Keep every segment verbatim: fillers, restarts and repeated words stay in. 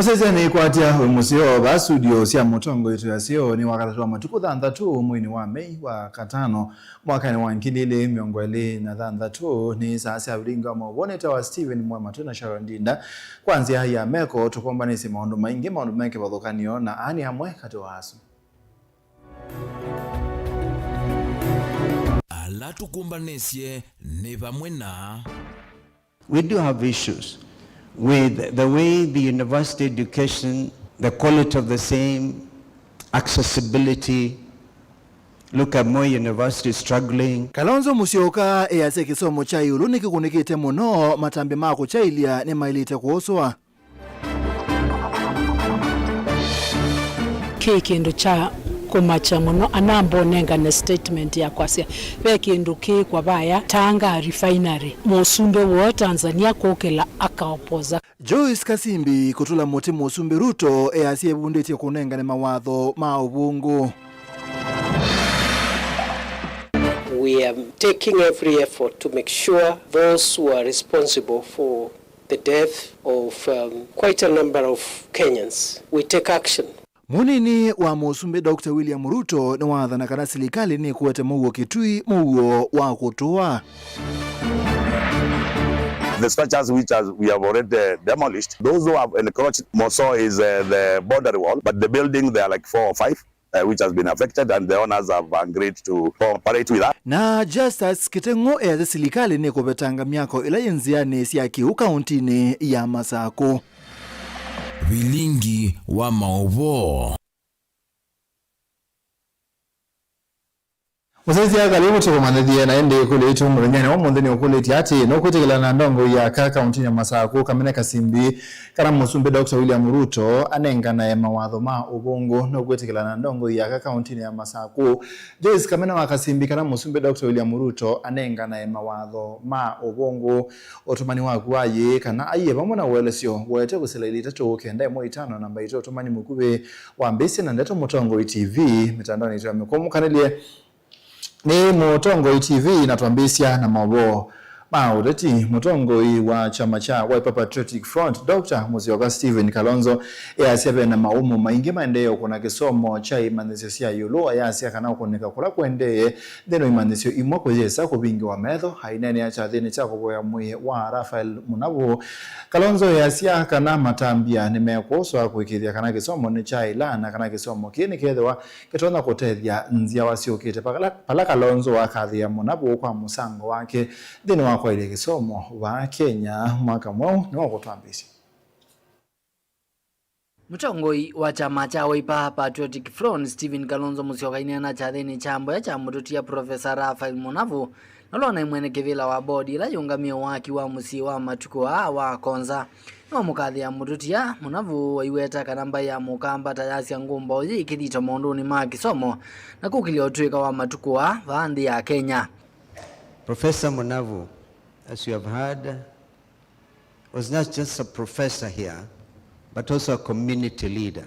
Mũsyaĩĩsya nĩkwatya wĩ mũseo vaa studio sya mũtongoi twĩ aseo nĩ wakatatũ wa matukũ thanthatũ mweinĩ wa Mei wa katano mwakanĩ wa ngili ilĩ mĩongo ĩlĩ na thanthatũ. Nĩ saa sya vilingi wa maũvoo nĩtawa Stephen Mwema twĩ na Sharon Ndinda. Kwa nzĩa ya meko tũkombanĩsye maũndũ maingĩ, maũndũ me kĩvathũkanĩo, na aa nĩ amwe katĩ wa asu. Ala tũkũmbanĩsye nĩ vamwe na We do have issues with the way the university education, the quality of the same, accessibility. Look at Moi University struggling. Kalonzo Musyoka easya kĩsomo kya ĩũlũ nĩkĩkunĩkĩte mũno, matambya ma kũkyaĩlya nĩmaĩlĩte kũoswa. Kĩ kĩndũ kya kũmakya mũno, anamba ũnengane statement ya kwasya ve kĩndũ kĩĩkwa vaya Tanga refinery. Mũsumbĩ woo Tanzania kũkĩla akaopoza. Joyce Kasimbi kũtũla mũtĩ Mũsumbĩ Ruto easya evundĩtye kũnengane mawatho ma ũvũngũ. We are taking every effort to make sure those who are responsible for the death of, um, quite a number of Kenyans, we take action. Mũnini wa Mũsumbĩ Doctor William Ruto nĩwathana kana silikalĩ nĩkũete mũuo Kitui, mũuo wa kũtũa. The structures which has, we have already demolished, those who have encroached more so is, uh, the boundary wall, but the building, there are like four or five, uh, which has been affected, and the owners have agreed to cooperate with us. Na Justus Kiteng'ũ easya silikalĩ nĩkũvetanga myako ĩla yĩ nzĩanĩ sya kĩu kaũntinĩ ya Masakũ. Vilingi wa maũvoo. Mũsyaĩĩsya, karibu tũkũmanyĩthye, na ĩndĩ ĩkũlyo yitũ mũthenyanĩ wa ũmũnthĩ nĩũkũlĩtye atĩĩ, nũkwĩtĩkĩlana na ndongoi ya aka kaũntinĩ ya Masakũ, Kamene Kasimbi, kana Mũsumbĩ Doctor William Ruto anenganae mawatho ma ũvũngũ? Nũkwĩtĩkĩlana na ndongoi ya aka kaũntinĩ ya Masakũ, Joyce Kamene wa Kasimbi, kana Mũsumbĩ Doctor William Ruto anenganae mawatho ma ũvũngũ? Ũtũmani waku wa yĩĩ kana aiee vamwe na ũelesyo, woete kũsila ilĩ itatũ kenda ĩmwe itano namba itũ ũtũmani mũkuvĩ. Wambĩĩsye na ndeto Mũtongoi T V, mĩtandaonĩ itũ ya mĩkũmũkanĩlye nĩ Mũtongoi T V, na twambĩĩsya na maũvoo ma ũteti. Mũtongoi wa kyama kya Wiper Patriotic Front, Doctor Musyoka Stephen Kalonzo, easya ve na mawũmũ maingĩ maendee ũkũna kĩsomo kya imanyĩsyo sya ĩũlũ. Ayasya kana ũkũnĩka kũla kũendee nthĩnĩ wa imanyĩsyo imwe kũyĩsa kũvingĩwa metho. Aineenea kyathĩnĩ kya kũvoya mwĩĩ wa Raphael Mũnavu, Kalonzo easya kana matambya nĩmekũswa kũĩkĩĩthya kana kĩsomo nĩkyaĩla na kana kĩsomo kĩĩ nĩkethĩwa kĩtonya kũtethya nzyawa syũkĩte. Pala, pala Kalonzo akathĩa Mũnavu kwa mũsango wake nthĩnĩ wa kwaĩlya kĩsomo vaa Kenya mwaka mweũ nĩwakũtwambĩĩsya. Mũtongoi wa kyama kya Wiper Patriotic Front, Stephen Kalonzo Musyoka, aineena kyathĩnĩ kya mboya kya mũtũtia Professor Raphael Mũnavu, na ũla ũnaĩ mwene kĩvĩla wa bodi ĩla yĩũngamĩe waki wa mũsyĩ wa matukũ aa wa Konza. Nĩwamũkathĩa mũtũtia Mũnavu, waiweta kana mbaĩ ya Mũkamba ta yasya ngũmbaũ yĩ kĩthito maũndũnĩ ma kĩsomo na kũkĩlya ũtũĩka wa matukũ aa vaa nthĩ ya Kenya. Professor Munavu, as you have heard, was not just a professor here, but also a community leader.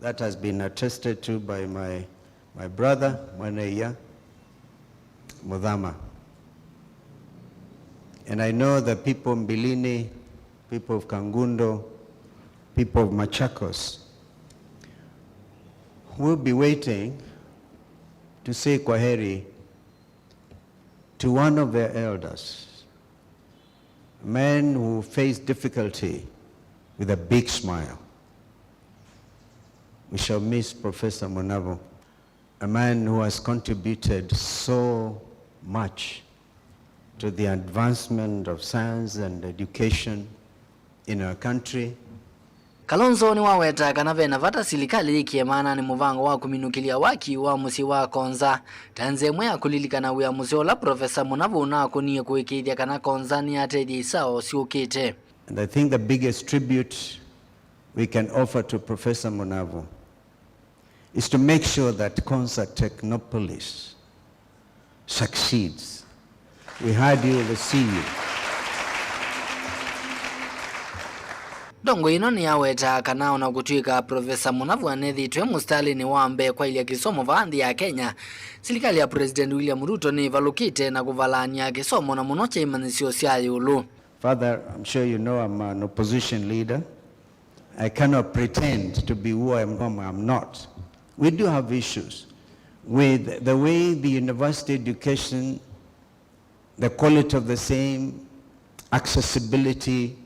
That has been attested to by my, my brother, Mwaneia Muthama. And I know the people of Mbilini, people of Kangundo, people of Machakos will be waiting to say kwaheri to one of their elders, a man who faced difficulty with a big smile. We shall miss Professor Munavu, a man who has contributed so much to the advancement of science and education in our country. Kalonzo nĩwaweta kana ve na vata silikalĩ yĩkĩe maananĩ mũvango wa kũminũkĩlya waki wa mũsyĩ wa Konza ta nzĩa ĩmwe ya kũlilikana wĩa mũseo ũla Professor Munavu ũnakũnie kũĩkĩĩthya kana Konza nĩyatethya isaũ syũkĩte. And I think the biggest tribute we can offer to Professor Munavu is to make sure that Konza Technopolis succeeds. We heard you, we see you. Ndongo ĩno nĩyawetaa kana o na kũtw'ĩka Professor Munavu anethĩĩtwe mũsitalĩnĩ wa mbee kwaĩlya kĩsomo vaa nthĩ ya Kenya, silikalĩ ya President William Ruto nĩĩvalũkĩte na kũvalaany'a kĩsomo na mũno kya imanyĩsyo sya ĩũlũ. Father, I'm sure you know I'm an opposition leader. I cannot pretend to be who I am, I'm not. We do have issues with the way the university education, the quality of the same, accessibility.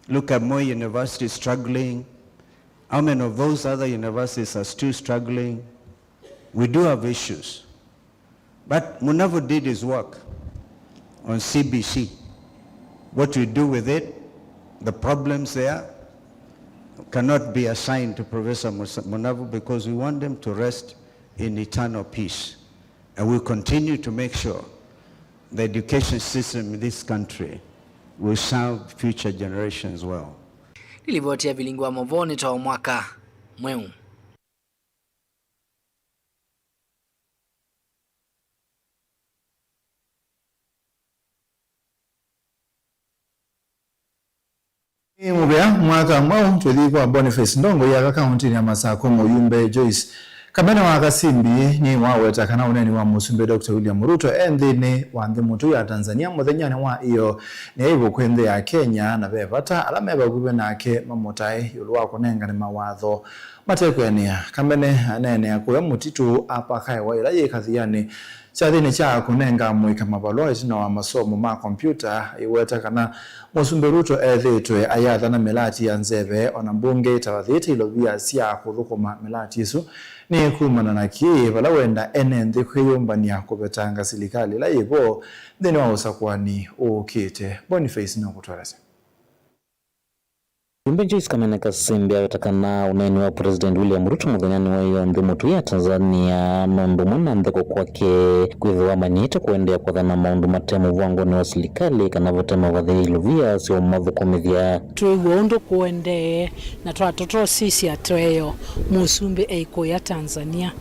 Look at Moi University struggling. How many of those other universities are still struggling? We do have issues. But Munavu did his work on C B C. What we do with it, the problems there, cannot be assigned to Professor Musa-, Munavu, because we want them to rest in eternal peace. And we continue to make sure the education system in this country will serve future generations well. Nĩ livoti ya Vilingi wa Mauvoo nĩ ta o mwaka mweũ. Nĩ mũvea mwaka mweũ. Tũthi kwa Boniface Ndongo yaka kaũntĩnĩ ya Masakũ. Mũyumbe Joyce Kamene wa Kasimbi nĩwaweta kana ũneeni wa Mũsumbĩ Doctor William Ruto e nthĩnĩ wa nthĩ mũtũi ya Tanzania mũthenyanĩ wa ĩyoo nĩ aĩvu kwĩ nthĩ ya Kenya, na ve vata ala me vakuvĩ nake mamũtae ĩũlũ wa kũnengane mawatho matekwĩanĩa. Kamene aneenea kũya mũtitũ Apakaewa ĩla yĩ Kathiani kyathĩnĩ kya kũnenga amũika mavalũa ĩtina wa masomo ma kombyũta, aiweta kana Mũsumbĩ Ruto ethĩĩtwe ayathana mĩlati ya nzeve, o na mbunge ĩtavathĩte ilovia sya kũthũkũma mĩlati ĩsu. Nĩ kumana na kĩĩ vala wenda ene nthĩ kwĩyũmbany'a kũvetanga silikalĩ ĩla yĩvo nthĩnĩ wa ũsakũani ũũkĩte? Boniface nũkũtũelesya. Mũsumbĩ Joyce Kamene Kasimbi aweta kana ũneeni wa President William Ruto mũthenyanĩ wa ĩyoo nthĩ mũtũi ya Tanzania nũndũ ũmwe na ntheko kwake kwĩthĩwa amanyĩte kũendeea kwathana maũndũ mate mũvangonĩ wa silikalĩ kana vate mavathĩe ilovia sya ũmathũkũmĩthya. Twĩw'a ũndũ kũendee na twatotosisya tweeo mũsumbĩ eikũya Tanzania,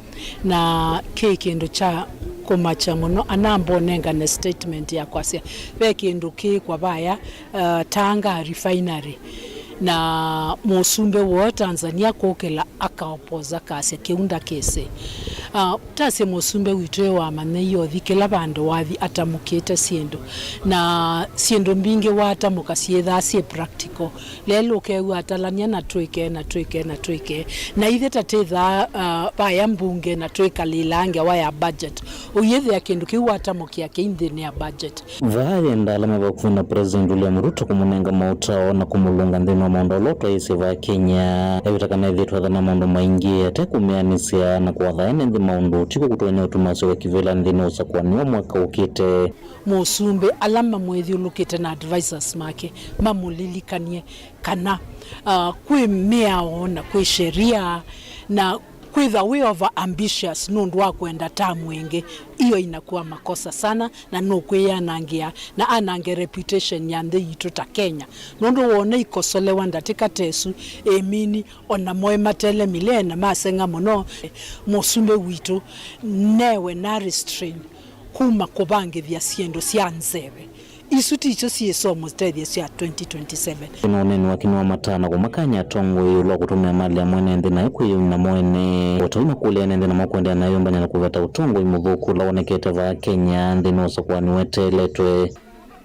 na kĩ kĩndũ kya kũmakya mũno anamba ũnengane statement ya kwasya ve kĩndũ kĩĩkwa vaya, uh, Tanga refinery, na mũsumbĩ woo Tanzania kũkĩla akaopoza kasya kĩu ndakĩsĩ. Uh, tasye mũsumbĩ witũ ĩ wamanyĩie ũthi kĩla vandũ wathi atamũkĩte syĩndũ, na syĩndũ mbingĩ watamũka syĩthaa syĩ practical. Lelũ ũkew'a atalany'a na twĩke, na twĩke, na twĩke. Na ithe ta tĩthaa, uh, vaya mbunge na twĩkalĩlaa ngewa ya budget. Ũyĩthĩa kĩndũ kĩu watamũkĩa kĩi nthĩnĩ ya budget. Vaa yenda ala me vakuvĩ na President William Ruto kũmũnenga maũtao na kũmũlũnga nthĩnĩ wa maũndũ ala ũtwaĩĩsye vaa Kenya. Eweta kana ethĩĩtwe athana maũndũ maingĩ ate kũmĩanĩsya na kũatha ene nthĩ maũndũ ti kũkũtonya ũtuma asyoka kĩvĩlanĩ nthĩnĩ wa ũsakũani wa mwaka ũkĩte. Mũsumbĩ ala mamwĩthyũlũkĩte na advisors make mamũlilikany'e kana, uh, kwĩ mĩao na kwĩ sheria na kwĩtha wĩ over ambitious nũndũ wa kwenda tamu ĩngĩ, iyo inakuwa makosa sana na nũkwĩyanangĩa na anange reputation ya nthĩ yitũ ta Kenya. Nũndũ wona ikosolewa ndatĩka ta ĩsu, ĩmini ona moĩ matele milee na maseng'a mũno. Mũsumbĩ witũ newe na restrain kuma kũvangĩthya syĩndũ sya nzeve. Isu tikyo syĩsoo mũtethya sya twenty twenty-seven. Ĩno ũneeni wake nĩwamatana kũmakany'a atongoi ĩũlũ wa kũtũmĩa mali ya mwene nthĩ naĩ kwĩyumya namo ene. O ta ũu makũlya ene nthĩ namo kũendeea na ĩyũmbany'a na kũveta ũtongoi mũthũku ũla wonekete vaa Kenya nthĩnĩ wa ũsakũani weteeletwe.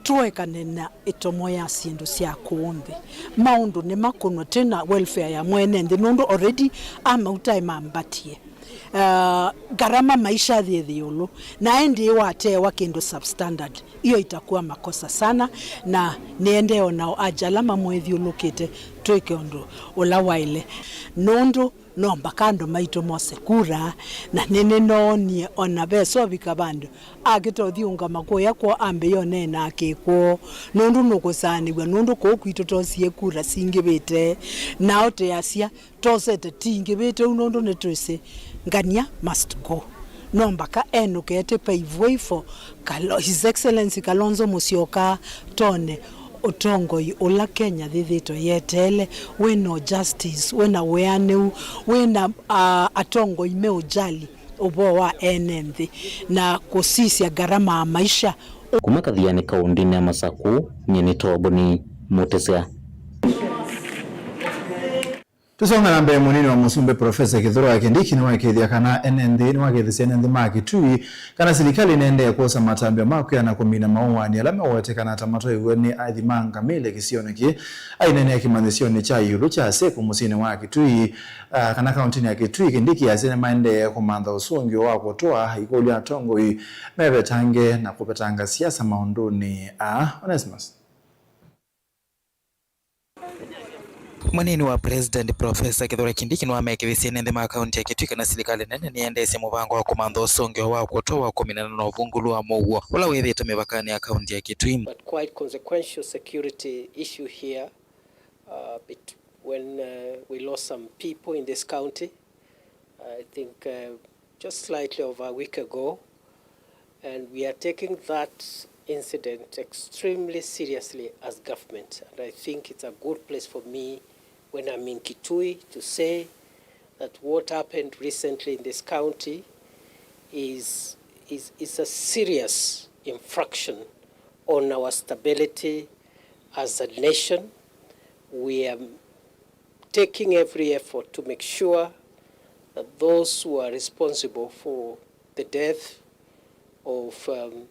Tũekane na ĩtomo ya syĩndũ sya kũũ nthĩ. Maũndũ nĩmakũnwa twĩ na welfare ya mwene nthĩ nũndũ already amauta ĩmambatie. Uh, gharama maisha yĩ ĩũlũ, na ĩndĩ wateewa kĩndũ substandard, iyo itakuwa makosa sana, na nĩendee o nao aja ala mamwĩthyũlũkĩte twĩke ũndũ ũla waĩle, nũndũ no mbaka andũ maitũ mose kura, na nĩnĩnoonie ona ve sovika vandũ akĩta ũthiũngama kũya kwoo ambĩĩa ũneena kĩkwoo, nũndũ nũkũsaanĩw'a, nũndũ kũũ kwitũ tosie kura singĩvĩte, nao teasya tosete tingĩvĩte ũu nũndũ nĩtwĩsĩ ngania must go. No mbaka enũke ete pave way for Kalo-, His Excellency Kalonzo Musyoka tone ũtongoi ũla Kenya yĩthĩĩtwe yeteele, wĩna justice, wĩna wĩanĩu, wĩna, ah, atongoi meũjali ũvoo wa ene nthĩ na kũsisya gharama ya maisha. Kuma Kathiani kaũndĩnĩ ya Masaku, nyie nĩ Toboni Mũtĩsya. Tũsonga na mbee, mũnini wa mũsumbĩ Profesa Kĩthũra wa Kindiki nĩwaĩkĩĩthya kana ene nthĩ, nĩwaĩkĩĩthĩsye ene nthĩ ma Kitui kana silikalĩ nĩendee kwosa matambya ma kwĩana kũmina maũaani ala meũwetekana ta matwaiwe nĩ aithi ma ngamĩle kĩsionĩ kĩĩ. Aineenea kĩmanyĩsyonĩ kya ĩũlũ kya SEKU mũsyĩnĩ wa Kitui, ah, kana kaũntĩnĩ ya Kitui, Kindiki asya nĩmaendee kũmantha ũsũngĩo wa kũtwaa ĩkũlyo atongoi mevetange na kũvetanga siasa maũndũnĩ aa. Onesmus. Mũnini wa President Profesa Kĩthũra Kindiki nĩwamekĩthisye ene nthĩ ma kaũntĩ ya Kitui kana silikalĩ nene nĩyendeesye mũvango wa kũmantha ũsũngĩo wa kũtwa wa kũminana na ũvungũlu wa mũuo ũla wĩthĩĩtwe mĩvakanĩ ya kaũntĩ ya Kitui. But quite consequential security issue here, uh, bet-, when, uh, we lost some people in this county, I think, uh, just slightly over a week ago, and we are taking that incident extremely seriously as government. And I think it's a good place for me, when I'm in Kitui, to say that what happened recently in this county is, is, is a serious infraction on our stability as a nation. We are taking every effort to make sure that those who are responsible for the death of, um,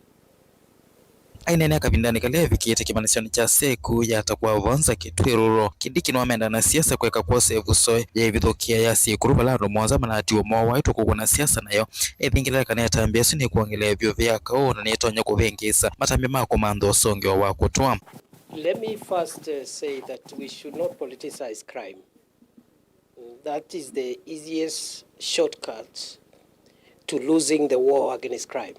Aineenea kavindanĩ kala evikĩte kĩmanyĩsyonĩ kya SEKU ya Takwavonza Kitui Rural, Kindiki nĩwamenda na siasa kweka kwosa ĩvuso ya ĩvithũkĩa ya syĩkũlũ vala andũ mũonza manatiwa moowaĩtwe kũkw'a na siasa nayo. Ethingĩlĩla kana ĩtambya ĩsu nĩkwongelea vyũvĩ ya kaũ na nĩtonya kũvĩngĩĩsa matambya ma kũmantha ũsũngĩo wa kũtwa. Let me first, uh, say that we should not politicize crime. That is the easiest shortcut to losing the war against crime.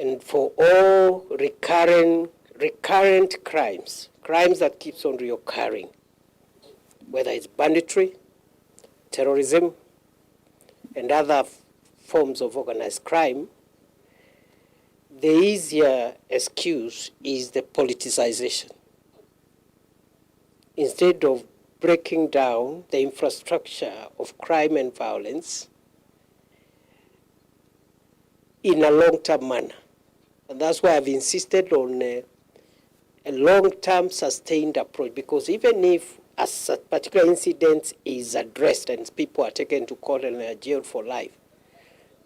And for all recurrent, recurrent crimes, crimes that keeps on reoccurring, whether it's banditry, terrorism, and other f-, forms of organized crime, the easier excuse is the politicization. Instead of breaking down the infrastructure of crime and violence in a long-term manner. And that's why I've insisted on, uh, a long-term sustained approach, because even if a s-, particular incident is addressed and people are taken to court and are jailed for life,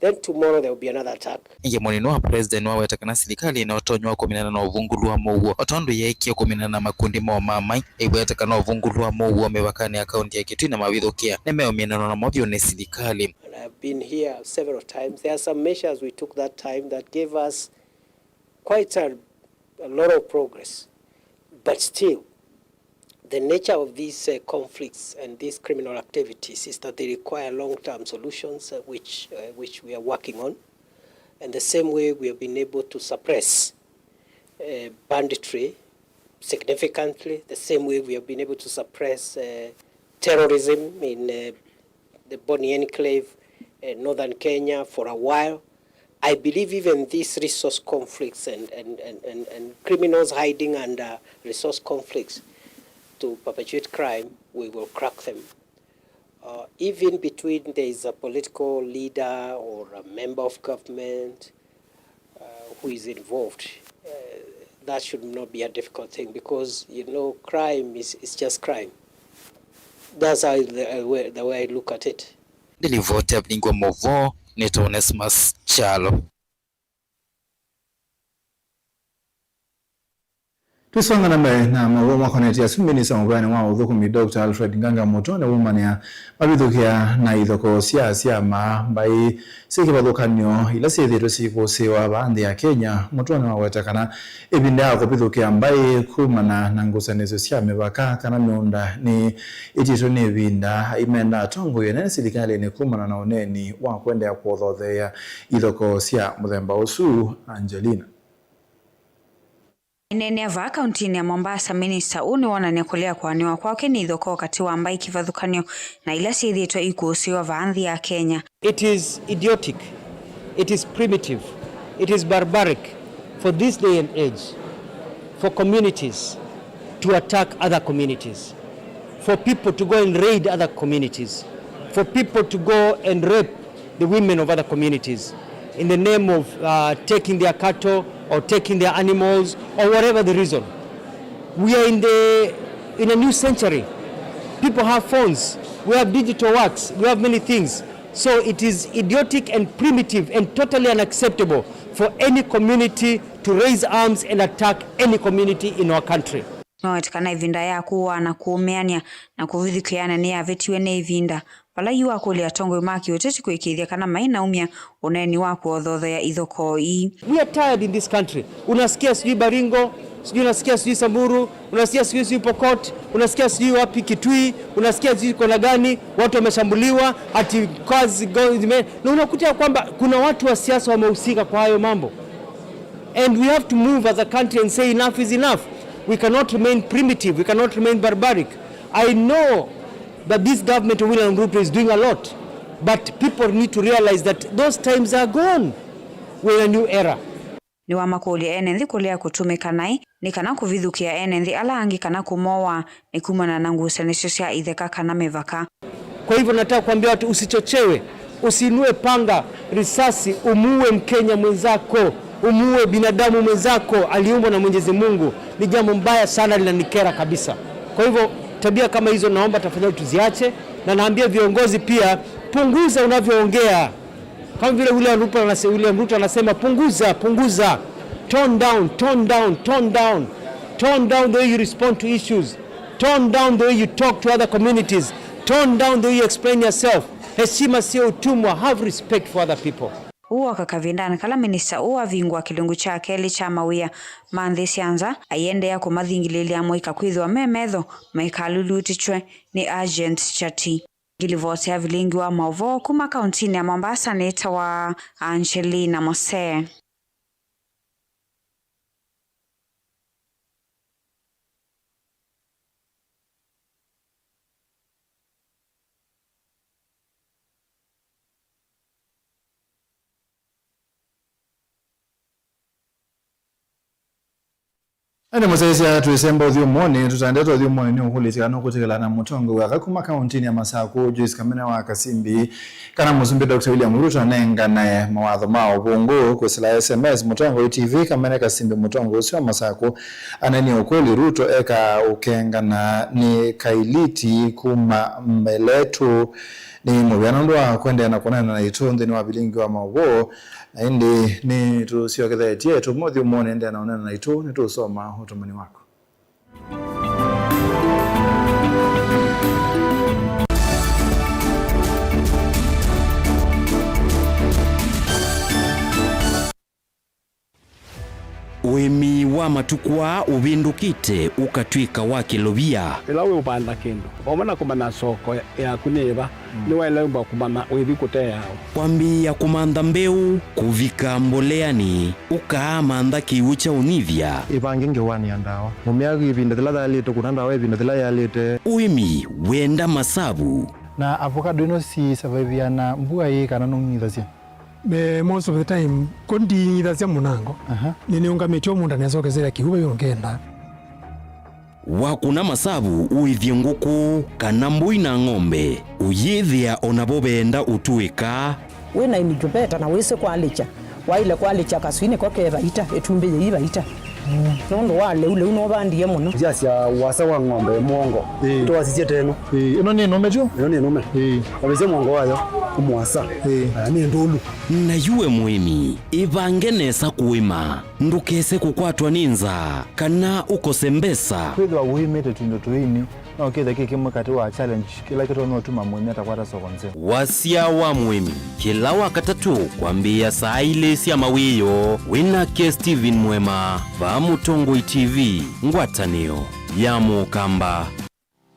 then tomorrow there will be another attack. Ĩngĩ mũnini wa president nĩwaweta kana silikalĩ ĩna ũtonyi wa kũminana na ũvungũlu wa mũuo, o tondũ yeekie kũminana na makundi ma ũmaamai. Ĩweta kana ũvungũlu wa mũuo mĩvakanĩ ya kaũntĩ ya Kitui na mavithũkĩa nĩmeũminanwa namo vyũ nĩ silikalĩ. And I've been here several times. There are some measures we took that time that gave us quite a, a lot of progress. But still, the nature of these, uh, conflicts and these criminal activities is that they require long-term solutions, uh, which, uh, which we are working on. And the same way we have been able to suppress, uh, banditry significantly, the same way we have been able to suppress, uh, terrorism in, uh, the Boni Enclave, uh, northern Kenya for a while. I believe even these resource conflicts and, and, and, and, and criminals hiding under resource conflicts to perpetuate crime, we will crack them. Uh, even between there is a political leader or a member of government, uh, who is involved, uh, that should not be a difficult thing because, you know, crime is, is just crime. That's how the, uh, way, the way I look at it. Nĩ livoti ya Vilingi wa Mũvoo, nĩtawa Onesmus Kyalo. Tũsonga na mbee na maũvoo makonetye asu, minista mũvĩanĩ wa ũthũkũmi Doctor Alfred Nganga Mũtũa nĩwũmanĩa mavithũkĩa na ithokoo sya syama mbaĩ syĩ kĩvathũkany'o ila syĩthĩĩtwe syĩkũsĩĩwa vaa nthĩ ya Kenya. Mũtũa nĩwaweta kana ĩvinda ya kũvithũkĩa mbaĩ kumana na ngusanĩsyo sya mĩvaka kana mĩũnda nĩ ĩtiĩtwe nĩ ĩvinda. Aimenda atongoi anene silikalĩnĩ kumana na ũneeni wa kũendeea kũthotheea ithokoo sya mũthemba ũsu. Angelina. Aineenea vaa kauntinĩ ya Mombasa, minista ũũ nĩwonany'a kũlea kũanĩwa kwake nĩ ithokoo katĩ wa mbaĩ kĩvathũkany'o na ila syĩthĩĩtwe ikũsĩĩwa vaa nthĩ ya Kenya. It is idiotic, it is primitive, it is barbaric for this day and age for communities to attack other communities, for people to go and raid other communities, for people to go and rape the women of other communities in the name of, uh, taking their cattle or taking their animals or whatever the reason. We are in the In a new century, people have phones, we have digital works, we have many things. So it is idiotic and primitive and totally unacceptable for any community to raise arms and attack any community in our country. Nĩwaweta kana ĩvinda ya kũaa na kũũmĩanĩa na kũvithũkĩana nĩyavĩtiwe nĩ ĩvinda, vala yu akũlya atongoi ma kĩũteti kũĩkĩĩthya kana mainaumya ũneeni wa kũothoothea ithokoo ii. We are tired in this country. Unasikia sijui Baringo, sijui unasikia sijui Samburu, unasikia sijui sijui Pokot, unasikia sijui wapi Kitui, unasikia sijui kona gani, watu wameshambuliwa, ati kazi go-, zime-, na unakuta ya kwamba kuna watu wa siasa wamehusika kwa hayo mambo. And we have to move as a country and say enough is enough. We cannot remain primitive, we cannot remain barbaric. I know that this government of William Ruto is doing a lot, but people need to realize that those times are gone. We're in a new era. Nĩwamakũlya ene nthĩ kũlea kũtũmĩka naĩ nĩ kana kũvithũkĩa ene nthĩ ala angĩ kana kũmoa nĩ kumana na ngusanĩsyo sya itheka kana mĩvaka. Kwa hivyo nataka kuambia watu, usichochewe, usiinue panga, risasi, umuue Mkenya mwenzako, umuue binadamu mwenzako aliumbwa na Mwenyezi Mungu. Ni jambo mbaya sana, linanikera kabisa. Kwa hivyo tabia kama hizo naomba tafadhali tuziache, na naambia viongozi pia, punguza unavyoongea. Kama vile William Ruto anase-, William Ruto anasema, "Punguza, punguza. Tone down, tone down, tone down. Tone down the way you respond to issues. Tone down the way you talk to other communities. Tone down the way you explain yourself." Heshima sio utumwa. Have respect for other people. Ũu woka kavindanĩ kala minista ũũ wavingũa kĩlungu kya kelĩ kya mawĩa ma nthĩ sya nza, aiendeea kũmathingilĩĩlya amũika kwĩthĩwa me metho maikalulutĩtw'e nĩ Agent Chati. Ngilivoti ya vilingi wa maũvoo kuma kauntinĩ ya Mombasa nĩtawa Angelina Mose. Ĩndĩ mũsyaĩĩsya, twĩsemba ũthyũmũonĩ, tũtaendete ũthyũmũonĩ nĩ ũkũlĩsya kana nũkwĩtĩkĩlana na mũtongoi wa aka kuma kaũntinĩ ya Masakũ, Joyce Kamene wa Kasimbi, kana Mũsumbĩ Doctor William Ruto anengane mawatho ma ũvũngũ. Kwĩsĩla S M S, mũtongoi T V Kamene Kasimbi, mũtongoi ũsu wa Masakũ, anenie ũkweli, Ruto eka ũkengana nĩ kailiti kuma Meletu. Nĩ mũvea nũndũ wa kũendeea na kũneena naitũ nthĩnĩ wa vilingi wa maũvoo, na ĩndĩ nĩtũsyokethetye tũmũthyũmũonĩ, endeea na ũneena naitũ, nĩtũũsoma ũtũmani waku. Ũĩmi wa matukũ aa ũvĩndũkĩte ũkatw'ĩka wa kĩlovia. Ĩla wĩũvanda kĩndũ, vamwe na kũmanya soko yaku nĩ yĩva, nĩwaĩle wĩmba kũmanya wĩvi kũteawa. Kwambĩĩa kũmantha mbeũ, kũvika mboleanĩ, ũkaamantha kĩw'ũ kya ũnyivya. Ĩvange ngewanĩa ndawa. Mũmea ĩvinda yĩla yaĩlĩte, kũna ndawa ĩvinda yĩla yaĩlĩte. Ũĩmi wenda masavu. Na avocado ĩno si survive na mbua ĩĩ kana nũng'ithasya? Eh, most of the time, ko ndiing'ithasya mũnango. Aha. Nĩnĩũngamĩtye o mũndũ anesokesera kĩw'ũ vai ũngenda. Wakũna masavu ũĩthye ngũkũ kana mbũi na ng'ombe, ũyĩthĩa o navo veenda ũtũĩka. Wĩ na incubator na wĩsĩ kwalĩkya, waĩle kwalĩkya kaswinĩ ko ke vaita, ĩtumbĩ yĩi vaita. Nũndũ wa lĩu, lĩu nũvandie mũno. Yasya wasa wa ng'ombe mũongo. Ĩĩ. Twasisye teno. Ĩĩ, ĩno nĩ nũme tyo? Ĩno nĩ nũme. Ĩĩ. Wavĩsya mũongo wayo, mũasa. Ĩĩ. Aya nĩ ndũlu. Na yu we mũĩmi, ĩvange nesa kũĩma. Ndũkese kũkwatwa nĩ nzaa, kana ũkose mbesa. Kwĩthĩwa ũĩmĩte tũindo tũini, no kĩthe kĩ kĩmwe katĩ wa challenge kĩla kĩtonya ũtuma mũĩmi atakwata soko nzeo. Wasya wa mũĩmi, kĩla Wakatatũ kwambĩĩa saa ilĩ sya mawĩoo, wĩ nake Stephen Mwema, vaa Mũtongoi T V, ngwatanĩo ya Mũkamba.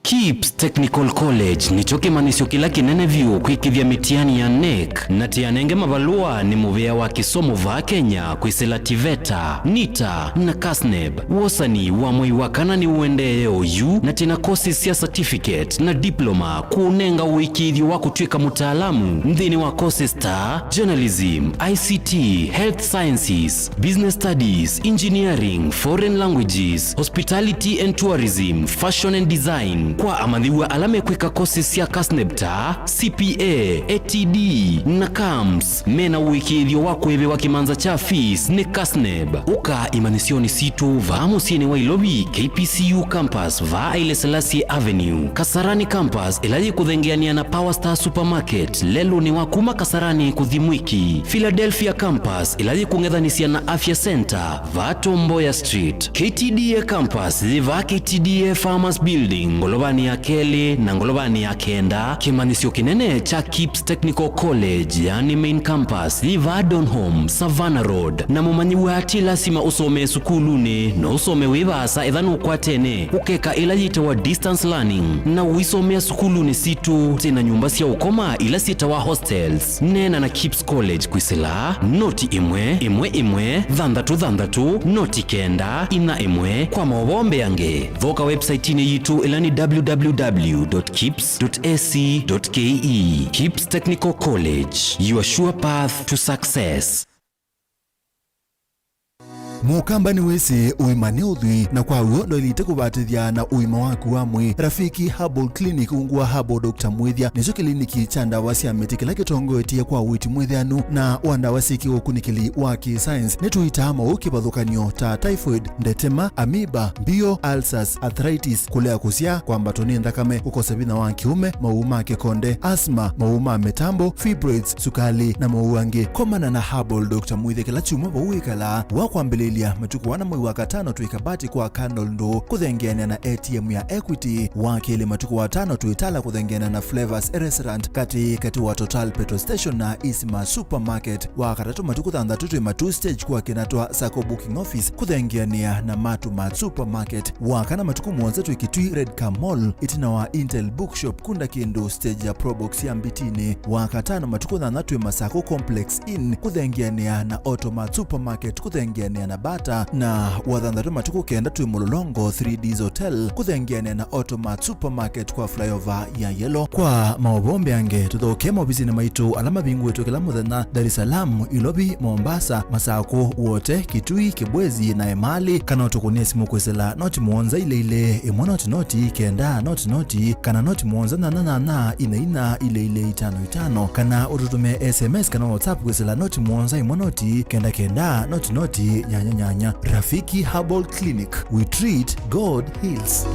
KIPS Technical College nĩkyo kĩmanyĩsyo kĩla kĩnene vyũ kwĩkĩthya mĩtiani ya NEC, na tĩanenge mavalũa nĩ mũvea wa kĩsomo vaa Kenya kwĩsĩla TVETA, NITA, na KASNEB. Wosani wa mwei wa kana nĩũendee oyu, na twĩna courses sya certificate na diploma kũũnenga ũĩkĩĩthyo wa kũtw'ĩka mũtaalamu nthĩnĩ wa courses ta journalism, I C T, health sciences, business studies, engineering, foreign languages, hospitality and tourism, fashion and design, Kwa amanyĩw'a ala mekwĩka courses sya KASNEB ta C P A, A T D, na camps, mena ũĩkĩĩthyo wa kũĩvĩwa kĩmanza kya fees nĩ KASNEB. Ũka imanyĩsyonĩ sitũ vaa mũsyĩnĩ wa Ilovi, K P C U campus, vaa Haile Selassie Avenue, Kasarani campus, ĩla yĩkũthengeanĩa na Power Star Supermarket, lelũnĩ wa kuma Kasarani kũthi Mwiki, Philadelphia campus, ĩla yĩkũng'ethanĩsya na Afya Center, vaa Tom Mboya Street. K T D A campus yĩ vaa K T D A Farmers Building, ngolovanĩ ya kelĩ na ngolovanĩ ya kenda. Kĩmanyĩsyo kĩnene kya KIPS Technical College, yani main campus, yĩ vaa Donholm, Savannah Road. Na mũmanyĩw'a, ti lasima ũsomee sukulunĩ, no ũsome wĩ vaasa ethĩwa nũkwatene ũkeka ĩla yĩtawa distance learning, na ũisomea sukulunĩ sitũ. Twĩ na nyũmba sya ũkoma ila syĩtawa hostels. Neena na KIPS College kwĩsĩla noti ĩmwe ĩmwe ĩmwe thanthatũ thanthatũ noti kenda inya ĩmwe. Kwa maũvoo mbeange, thoka website-inĩ yitũ ĩla nĩ W W W dot kips dot A C dot K E. KIPS Technical College, your sure path to success. Mũkamba nĩwĩsĩ ũima nĩ ũthwii, na kwa w'o ndwaĩlĩte kũvatĩthya na ũima waku wa mwĩĩ. Rafiki Herbal Clinic, ungu wa Herbal Doctor Mwĩthya, nĩkyo kĩliniki kya ndawa sya mĩtĩ kĩla kĩtongoetye kwa ũiiti mwĩthĩanu na wa ndawa syĩ kĩũkunĩkĩli wa kĩ-science. Nĩtũitaa maũũ kĩvathũkany'o ta typhoid, ndetema, amoeba, mbio, ulcers, arthritis, kũlea kũsyaa, kwambatwa nĩ nthakame, kũkosa vinya wa kĩũme, maũũ ma kĩkonde, asthma, maũũ ma mĩtambo, fibroids, sukali, na maũũ angĩ. Komana na Herbal Doctor Mwĩthya kĩla kyumwa vau wĩkalaa. Wa kwambĩlĩlya, matukũ ana mwei wa katano twĩ Kabati kwa Candle Ndũũ kũthengeanĩa na A T M ya Equity. Wa kelĩ, matukũ wa tano twĩ Tala kũthengeanĩa na Flavors Restaurant katĩ katĩ wa Total Petrol Station na Isma Supermarket. Wa katatũ, matukũ thanthatũ twĩ Matuu Stage kwa Kinatwa Sacco Booking Office kũthengeanĩa na Matu Mart Supermarket. Wa kana, matukũ mũonza twĩ Kitui Red Car Mall, ĩtina wa Intel Bookshop, kunda kĩndũ stage ya Probox ya Mbitinĩ. Wa katano, matukũ nyanya twĩ Masako Complex Inn, kũthengeanĩa na Automat Supermarket, kũthengeanĩa na Bata. Na wa thanthatũ, matukũ kenda twĩ Mũlolongo three Ds Hotel, kũthengeanĩa na Automat Supermarket kwa flyover ya Yellow. Kwa maũvoo mbeange, tũthoke maovisinĩ maitũ ala mavingũĩtwe kĩla mũthenya, Dar es Salaam, Ilovi, Mombasa, Masako, Wote, Kitui, Kibwezi na Emali, kana ũtũkũnĩe simũ kwĩsĩla noti mũonza ilĩ ilĩ, ĩmwe noti noti, kenda noti noti, kana noti mũonza nyanya nyanya, inya inya, ilĩ ilĩ, itano itano, kana ũtũtũmĩe S M S kana WhatsApp kwĩsĩla noti mũonza ĩmwe noti, kenda kenda, noti noti, nyanya nyanya. Rafiki Herbal Clinic, we treat, God heals.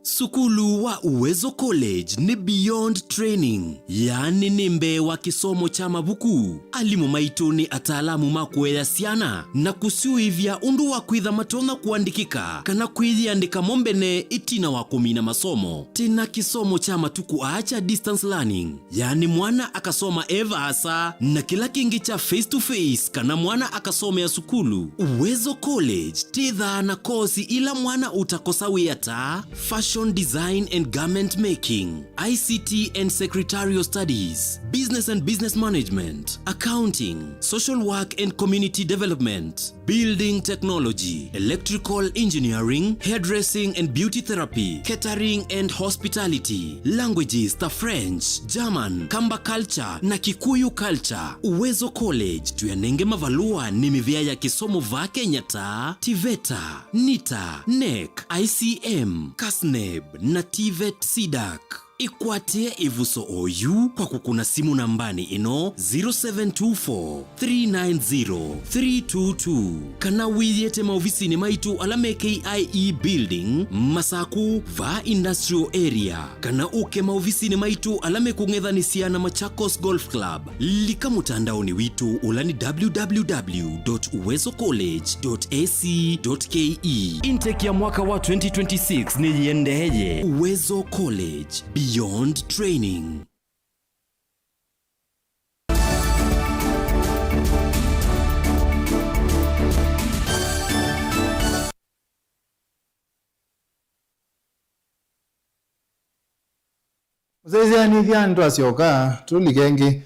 Sukulu wa Uwezo College nĩ beyond training, yaani nĩ mbee wa kĩsomo kya mavuku. Alimũ maitũ nĩ ataalamu ma kũea syana na kũsyũĩvya ũndũ wa kwĩtha matonya kũandĩkĩka kana kwĩyĩandĩka mo mbene ĩtina wa kũmina masomo. Twĩ na kĩsomo kya matukũ aa kya distance learning, yaani mwana akasoma e vaasa, na kĩla kĩngĩ kya face to face kana mwana akasomea sukulu. Uwezo College twĩthaa na kosi ila mwana ũtakosa wĩa ta fashion design and garment making, I C T and secretarial studies, business and business management, accounting, social work and community development, building technology, electrical engineering, hairdressing and beauty therapy, catering and hospitality, languages ta French, German, Kamba culture na Kikuyu culture. Uwezo College tũyanenge mavalũa nĩ mĩvĩa ya kĩsomo vaa Kenya ta TVETA, NITA, NEC, I C M, KASNEB na TVET CDAC. Ĩkwatĩe ĩvuso oyu kwa kũkũna simũ nambanĩ ĩno, zero seven two four, three nine zero, three two two, kana wĩyĩte maovisinĩ maitũ ala me K I E Building, Masaku, vaa Industrial Area, kana ũke maovisinĩ maitũ ala mekũng'ethanĩsya na Machakos Golf Club. Lika mũtandaonĩ witũ ũla nĩ W W W dot uwezo college dot A C dot K E. Intake ya mwaka wa twenty twenty-six nĩyĩendeeye. Uwezo College, beyond training. Mũsyaĩĩsya nĩthya nĩtwasyoka tũlike ĩngĩ.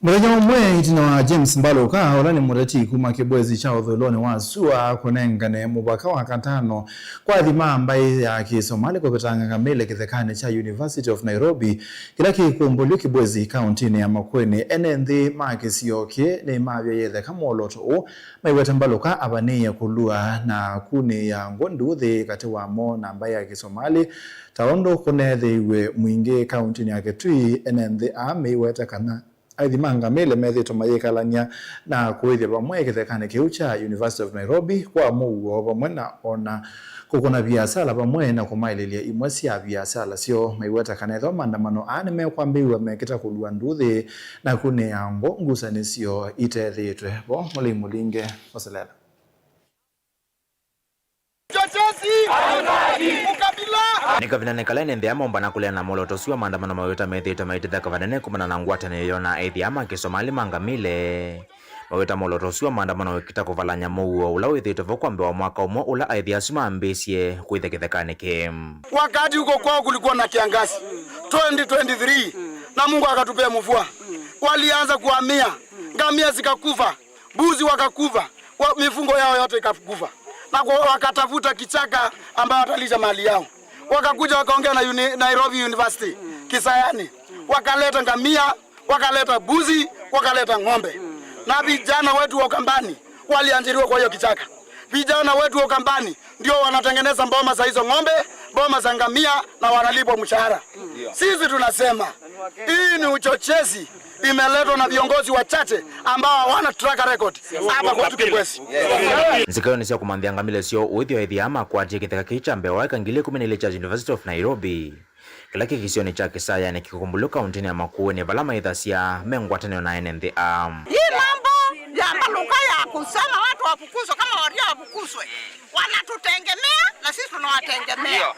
Mũthenya ũmwe ĩtina wa James Mbaluka, ũla nĩ mũteti kuma Kibwezi kya ũthũĩlonĩ wa sua, kũnengane mũvaka wa katano kwa athima mbaĩ ya Kĩsomalĩ kũvĩta Ng'ang'a Mĩle kĩthekanĩ kya University of Nairobi, kĩla kĩkũmbũlw'e Kibwezi, kaũntĩnĩ ya Makueni, ene nthĩ ma kĩsio kĩĩ nĩmavyaĩe ĩtheka mwolooto ũũ, maiweta Mbaluka avanĩĩe kũlua na kunĩĩa ngũ nduthĩ katĩ wamo na mbaĩ ya Kĩsomalĩ, ta ũndũ kũneethĩiw'e mwingĩ kaũntĩnĩ ya Kitui. Ene nthĩ aa meiweta kana aithi ma Ng'ang'a Mĩle methĩĩtwe mayĩkalany'a na kũĩthya vamwe kĩthekanĩ kĩu kya University of Nairobi kwa mũuo, vamwe na ona kũkũna viasala vamwe na kũmaĩlĩlya imwe sya viasala syoo. Maiweta kana ethĩwa maandamano aa nĩmekwambĩĩw'a mekĩta kũlua nduthĩ na kunĩĩa ngũ, ngusanĩsyo itethĩĩtwe vo. Mũlei Mũlinge ũselela. Uchochezi! Ukabila! Nĩ kavindanĩ kala ene nthĩ aa maũmbana kũleana na mwolooto ũsu wa maandamano, maiweta methĩĩtwe maitetheka vanene kumana na ngwatanĩo yoo na aithi aa ma Kĩsomalĩ ma Ng'ang'a Mĩle. Maiweta mwolooto ũsu wa maandamano wĩkĩta kũvalany'a mũuo ũla wĩthĩĩtwe vo kwa mbee wa mwaka ũmwe ũla aithi asu mambĩĩsye kwĩthya kĩthekanĩ kĩĩ. Wakati huko kwao kulikuwa na kiangazi twenty twenty-three, na Mungu akatupea mvua. Walianza kuhamia, ngamia zikakufa, mbuzi wakakufa, wa, mifugo yao yote ikakufa, na kwa, wakatafuta kichaka ambao watalisha mali yao. Wakakuja wakaongea na uni, Nairobi University Kisayani, wakaleta ngamia, wakaleta mbuzi, wakaleta ng'ombe, na vijana wetu wa Ukambani waliajiriwa kwa hiyo kichaka. Vijana wetu wa Ukambani ndio wanatengeneza mboma za hizo ng'ombe, mboma za ngamia, na wanalipwa mshahara. Sisi tunasema hii ni uchochezi, imeletwa na viongozi wachache ambao hawana track record hapa kwetu Kibwezi. Nzika ĩyo nĩ sya kũmanthĩa ngamĩle syoo ũĩthyo aithi aa makwatie kĩtheka kĩĩ kya mbee wa eka ngili ĩkũmi na ilĩ kya University of Nairobi, kĩla kĩ kĩsionĩ kya Kĩsayanĩ, Kĩkũmbũlũ, kaũntĩnĩ ya Makueni, vala maĩthasya me ngwatanĩo na ene nthĩ aa. Hii mambo ya Mbaluka ya kusema watu wafukuzwe kama walio wafukuzwe, wanatutegemea na sisi tunawategemea. Ndio.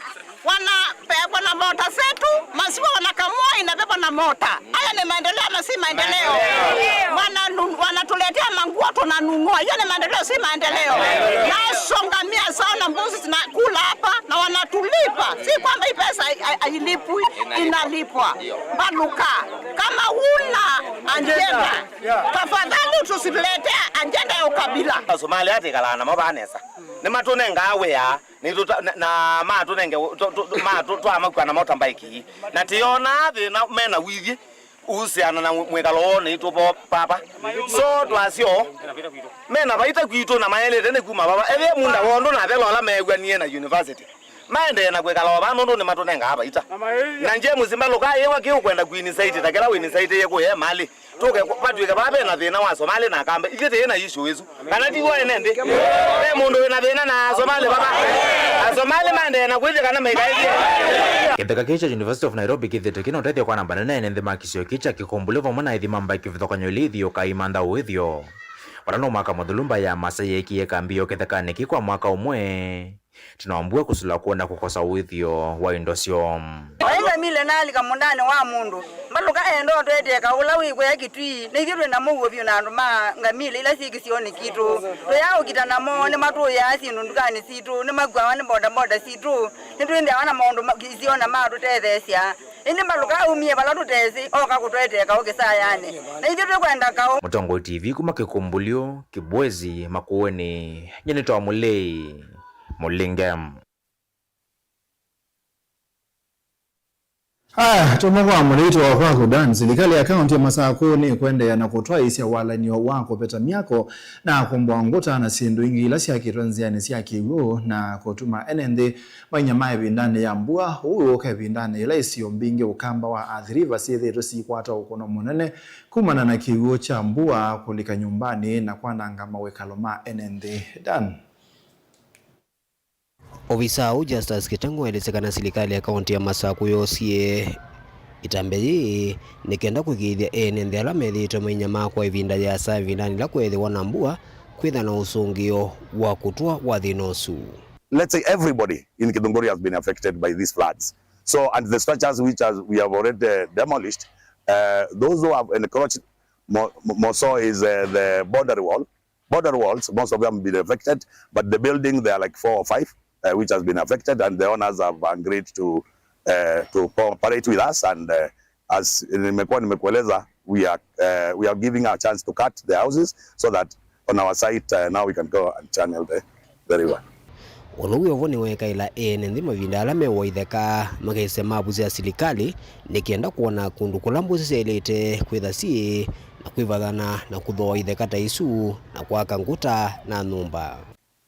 Wanabebwa na mota zetu, maziwa wanakamua inabebwa na mota. Haya ni maendeleo ama si maendeleo? Maendeleo. Wananu-, wanatuletea manguo tunanunua. Hiyo ni maendeleo, si maendeleo? Maendeleo. Nazo ngamia zao na mbuzi zinakula hapa na wanatulipa. Si kwamba hii pesa hai-, hai-, hailipwi, inalipwa. Ndio. Mbaluka, kama huna agenda, tafadhali tusituletee agenda ya ukabila. Asomalia atikalaa namo vanesa. Nĩmatũnengaa wĩa. Nĩtũta-, na, na matũnenge, tũ-, tũ-, tũ-, matũ-, twamakua na motorbike. Na tĩonaa thĩna mena wĩthĩ ũhusiana na mwĩkalo woo nĩtũ vo papa. So twasyo, mena vaita kwitũ na maelete nĩ kuma vava. Ethĩe munda wondũ na athela ũla meew'anie na university, maendee na kwĩkala o vaa nũndũ nĩmatũnengaa vaita. Na James Mbaluka yĩwa kĩ ũkwenda kuinisaitia ta kĩla wĩnisaitie kũye malĩ. Tũke, vatw'ĩke vaa ve na thĩna wa Somali na Akamba. Ithyĩ tĩĩ na issue ĩsu. Kana ti w'o ene nthĩ? Ve mũndũ wĩ na thĩna na Somali vava? Asomali maendee na kwĩthĩa kana maikaĩthye. Kĩtheka kĩĩ kya University of Nairobi kĩthĩtwe kĩna ũtethyo kwa namba nene ene nthĩ ma kĩsio kĩĩ kya Kĩkũmbũlũ vamwe na aithi ma mbaĩ kĩvathũkany'o ilĩ ithyũka imantha ũĩthyo. Vala no mwaka mũthelu mbaĩ ya Maasai yeekie kambi yoo kĩthekanĩ kĩĩ kwa mwaka ũmwe. Tino mbua kũsula kwona kũkosa ũĩthyo wa indo syoo. Oĩ Ngamĩle nalika mũndanĩ wa mũndũ, Mbaluka enda ũtwetee kaũ ũla wĩkwea Kitui. Nĩ ithyĩ twĩ na mũuo vyũ na andũ ma Ngamĩle ila syĩ kĩsionĩ kitũ. Tũyaa ũkita namo, nĩmatũĩaa syĩndũ ndukanĩ sitũ, nĩmakuawa nĩ bodaboda sitũ, nĩtwĩthĩawa na maũndũ ma-, kĩsionĩ matũtetheesya. Ĩndĩ Mbaluka aumie vala tũtesĩ, oka kũtwetee kaũ Kĩsayanĩ. Na ithyĩ twĩkwenda kaũ. Mũtongoi T V kuma Kĩkũmbũlyo, Kibwezi, Makueni, nyie nĩtawa Mũlei Mũlinge. Aya, tuma kwa mũlĩtũ wa kwaku Dan, silikalĩ ya kaũntĩ ya Masakũ nĩkũendeea na kũtwaĩĩsya walany'o wa kũveta myako na kũmbwa ngũta na syĩndũ ingĩ ila syakĩtwe nzĩanĩ sya kĩw'ũ na kũtuma ene nthĩ mainyamaa ĩvindanĩ ya mbua. Ũu wĩũka ĩvindanĩ yĩla isio mbingĩ ũkamba wa Athi River syĩthĩĩtwe siikwata ũkũno mũnene kumana na kĩw'ũ kya mbua kũlika nyũmbanĩ na kwananga mawĩkalo ma ene nthĩ. Dan. Ovisaa ũũ Justus Kĩteng'ũ aelesya kana silikalĩ ya kaũntĩ ya Masakũ yoosie ĩtambya yĩĩ nĩ kenda kũĩkĩĩthya ene nthĩ ala methĩĩtwe mainyamaa kwa ĩvinda yĩasa ĩvindanĩ yĩla kweethĩwa na mbua kwĩtha na ũsũngĩo wa kũtw'a wa thĩna ũsu. Let's say everybody in Githunguri has been affected by these floods. So, and the structures which has, we have already, uh, demolished, uh, those who have encroached more, more so is, uh, the boundary wall. Border walls, most of them have been affected, but the building, there are like four or five, uh, which has been affected, and the owners have agreed to, uh, to cooperate with us and, uh, as nimekuwa nimekueleza, we are, uh, we are giving a chance to cut the houses so that on our site, uh, now we can go and channel the, the river. Ũndũ wĩ o vo nĩwekaĩla ene nthĩ mavinda ala mewa itheka makaisya mavusi ya silikalĩ, nĩ kenda kwona kũndũ kũla mbũsĩ syaĩlĩte kwĩtha syĩ na kwĩvathana na kũthooa itheka ta isu na kwaka ngũta na nyũmba.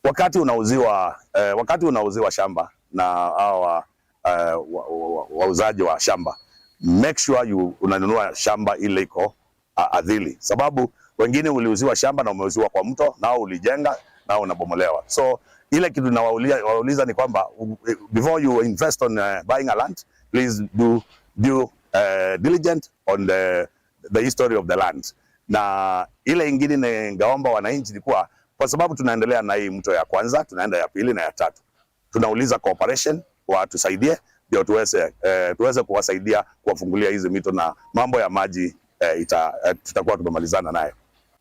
Wakati unauziwa, eh, wakati unauziwa shamba na hawa, eh, wa, wa, wa, wauzaji wa shamba, make sure you unanunua shamba ile iko a- adhili, sababu wengine uliuziwa shamba na umeuziwa kwa mto, nao ulijenga, nao unabomolewa. So ile kitu nawauliza ni kwamba, u- before you invest on, uh, buying a land, please do due, uh, diligent on the, the history of the land. Na ile ingine ningeomba wananchi ni kuwa, kwa sababu tunaendelea na hii mto ya kwanza, tunaenda ya pili na ya tatu, tunauliza cooperation watusaidie, ndio tuweze, eh, tuweze kuwasaidia kuwafungulia hizi mito, na mambo ya maji, eh, ita, eh, tutakuwa tumemalizana nayo.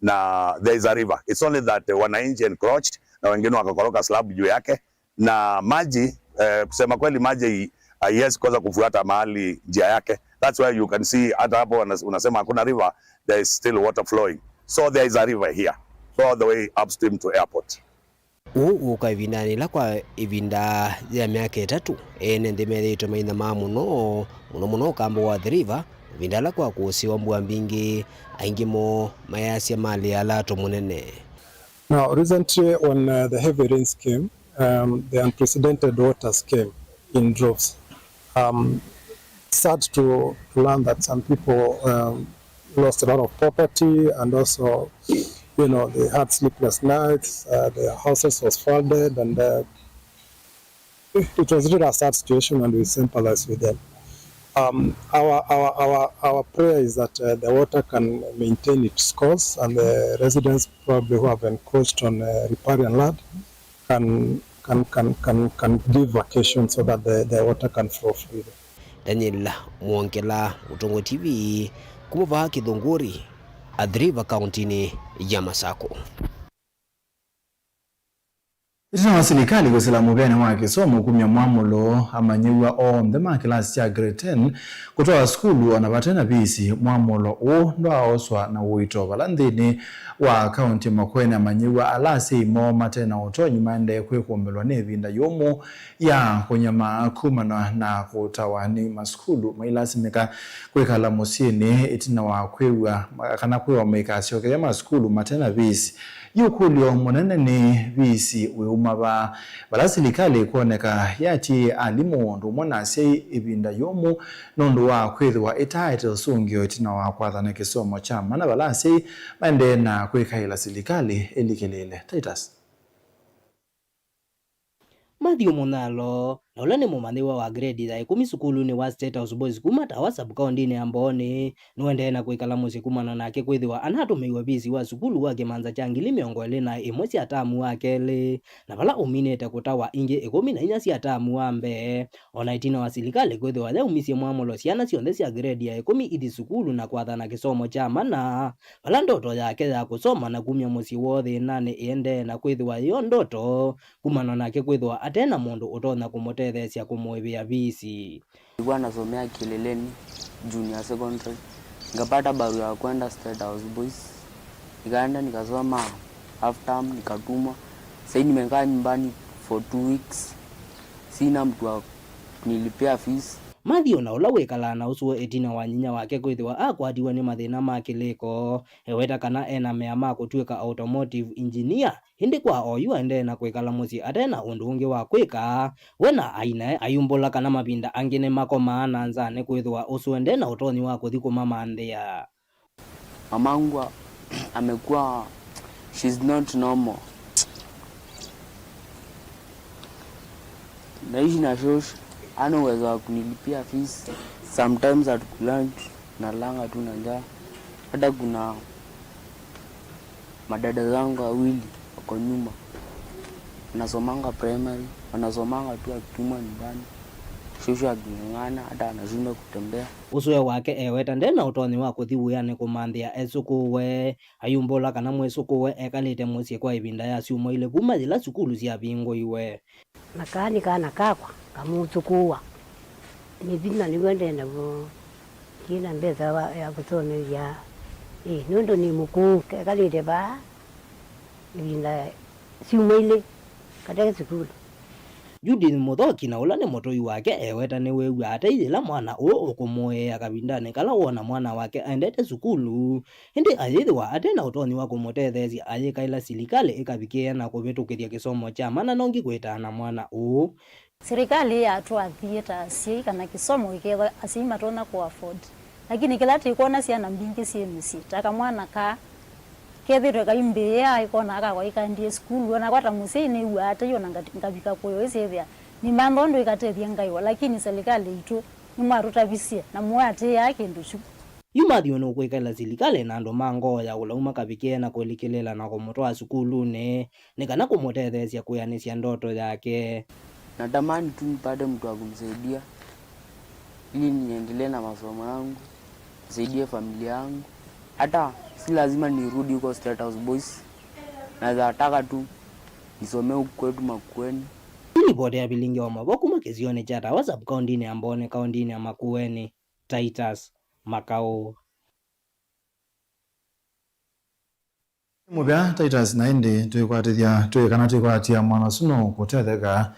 Na there is a river, it's only that, eh, wananchi encroached na wengine wakakoroka slab juu yake, na maji, eh, kusema kweli, maji hai- haiwezi kosa kufuata mahali njia yake. That's why you can see hata hapo wana- unasema hakuna river, there is still water flowing, so there is a river here, so all the way upstream to airport. Ũu ũka ĩvindanĩ yĩla kwa ĩvinda ya myaka ĩtatũ, ene nthĩ methĩĩtwe mainyamaa mũno, mũno mũno ũkamba wa Athi River, ĩvinda yĩla kwa kũsĩwa mbua mbingĩ, aingĩ moo mayasya malĩ ala tũ mũnene. Now, recently, when, uh, the heavy rains came, um, the unprecedented waters came in droves. Um, sad to, to learn that some people, um, lost a lot of property, and also, you know, they had sleepless nights. Uh, their houses was flooded, and, uh, it was really a sad situation, and we sympathize with them. Um, our, our, our, our prayer is that, uh, the water can maintain its course, and the residents probably who have encroached on, uh, riparian land can, can, can, can, can give vacation so that the, the water can flow freely. Daniel Mwongela, Mũtũngũ T V, kuma vaa Kĩthũngũri, Athi River, kauntinĩ ya Masakũ. Ĩtina wa silikalĩ kwĩsĩla mũvĩanĩ wa kĩsomo kumya mwamũlo, amanyĩw'a onthe ma kĩlasi kya grade ten kũtwawa sukulu ona vate na visi. Mwamũlo ũũ ndwaaoswa na ũito vala nthĩnĩ wa kaunti ya Makueni. Amanyĩw'a ala asyai moo mate na ũtonyi maendee kwĩkũmbĩlwa nĩ ĩvinda yũmũ ya kũnyamaa kumana na kũtawa nĩ masukulu, mailasimĩka kwĩkala mũsyĩnĩ ĩtina wa kwĩw'a kana kwĩwa maikasyokeethya masukulu mate na visi. Yu ũkũlyo mũnene nĩ visi wĩuma va, vala silikalĩ ĩkwoneka yatiĩe alimũ ũndũ ũmwe na asyai ĩvinda yũmũ nũndũ wa kwĩthĩwa ĩtaaete ũsũngĩo ĩtina wa kwathana kĩsomo kya mana, vala asyai maendee na kwĩkaĩla silikalĩ ĩlikĩlĩĩle. Titus. Matthew Mũnyalo, na ũla nĩ mũmanyĩw'a wa grade ya ĩkũmi sukulunĩ wa State House Boys kuma Tawa sub-kaũntĩnĩ ya Mbooni, nũendee na kwĩkala mũsyĩ kumana nake kwĩthĩwa anatũmĩiwe visi wa sukulu wa kĩmanza kya ngili mĩongo ĩlĩ na ĩmwe sya tamu wa kelĩ, na vala ũminĩte kũtawa ingĩ ĩkũmi na inya sya tamu wa mbee, o na ĩtina wa silikalĩ kwĩthĩwa yaumisye mwamũlo syana syonthe sya grade ya ĩkũmi ithi sukulu na kwathana kĩsomo kya mana, vala ndoto yake ya kũsoma na kumya mũsyĩ woo thĩnanĩ ĩendee na kwĩthĩwa yĩyo ndoto, kumana nake kwĩthĩwa ate na mũndũ ũtonya kũmũtetheesya kũmũĩvĩa visi. Nilikuwa nasomea Kileleni Junior Secondary, nikapata barua ya kwenda State House Boys, nikaenda nikasoma half term, nikatumwa. Sahii nimekaa nyumbani for two weeks, sina mtu wa kunilipia fees. Matthew, na ũla wĩkalaa na ũsũe ĩtina wa nyinya wake kwĩthĩwa akwatiwe nĩ mathĩna ma kĩlĩko, eweta kana ena mea ma kũtw'ĩka automotive engineer. Ĩndĩ kwa oyu aendee na kwĩkala mũsyĩ ate na ũndũ ũngĩ wa kwĩka. We na ainae ayumbũla kana mavinda angĩ nĩmakomaa na nza nĩkwĩthĩwa ũsũe nde na ũtonyi wa kũthi kũmamanthĩa. Mamangu amekuwa, she's not normal. Naishi na shosh, hana uwezo wa kunilipia fees. Sometimes at lunch nalanga tu na njaa. Hata kuna madada zangu wawili wako nyuma, wanasomanga primary, wanasomanga tu akitumwa nyumbani, shosho aking'ang'ana, hata anashindwa kutembea. Ũsũe wake eweta nde na ũtonyi wa kũthi wĩanĩ kũmanthĩa esũkũũe. Ayumbũla kana mwĩsũkũũe ekalĩte mũsyĩ kwa ĩvinda ya syumwa ilĩ kuma yĩla sukulu syavingũiwe. Na kaa nĩ kana kakwa, ngamũthũkũũa. Nĩ vinya nĩw'o nde naw'o. Ndina mbesa wa, ya kũsomethya, ĩ, nũndũ nĩ mũkũũ, kekalĩte vaa ĩvinda syumwa ilĩ kate sukulu. Judith Mũthoki, na ũla nĩ mũtũi wake, eweta nĩwĩw'aa ata yĩla mwana ũũ ũkũmũĩĩa kavindanĩ kala woona mwana wake aendete sukulu, ĩndĩ ayĩthĩwa ate na ũtonyi wa kũmũtetheesya ayĩkaĩla silikalĩ ĩkavikĩĩa na kũvĩtũkĩthya kĩsomo kya mana nongi kwĩtaa na mwana ũũ. Silikalĩ yatwathie ta asyai kana kĩsomo ĩkethwa asyai matonya kũ afford. Lakini kĩla tĩkwona syana mbingĩ syĩ mĩsyĩ, ta kamwana kaa kethĩtwe kaimbĩĩa, ĩkona akakwa ikaendie sukulu, onakwa ta mũsyai nĩw'aa ata yo na ngati-, ngavika kũyo ĩsyĩthĩa nĩmantha ũndũ ĩkatethya ngaĩwa, lakini silikalĩ itũ nĩmwatũtavisye na mũatĩĩaa kĩndũ kyu. Yu Matthew nũkwĩkaĩla silikalĩ na andũ ma ngoo ya ũlau makavikĩĩa na kũlikĩlĩĩla na kũmũtwaa sukulunĩ nĩ kana kũmũtetheesya kwĩanĩsya ndoto yake. Natamani tu nipate mtu wa kumsaidia ili niendelee na masomo yangu, nisaidie familia yangu. Hata si lazima nirudi huko State House Boys. Naweza taka tu nisomee huku kwetu Makueni. Nĩ livoti ya vilingi wa mavoko kuma kĩsionĩ kya Tawa sub-kaũntĩnĩ ya Mbooni, kaũntĩnĩ ya Makueni. Titus Makau. Mũvea Titus, na ĩndĩ twĩkwatĩthya twĩ kana twĩkwatĩa mwana ũsu no kũtetheka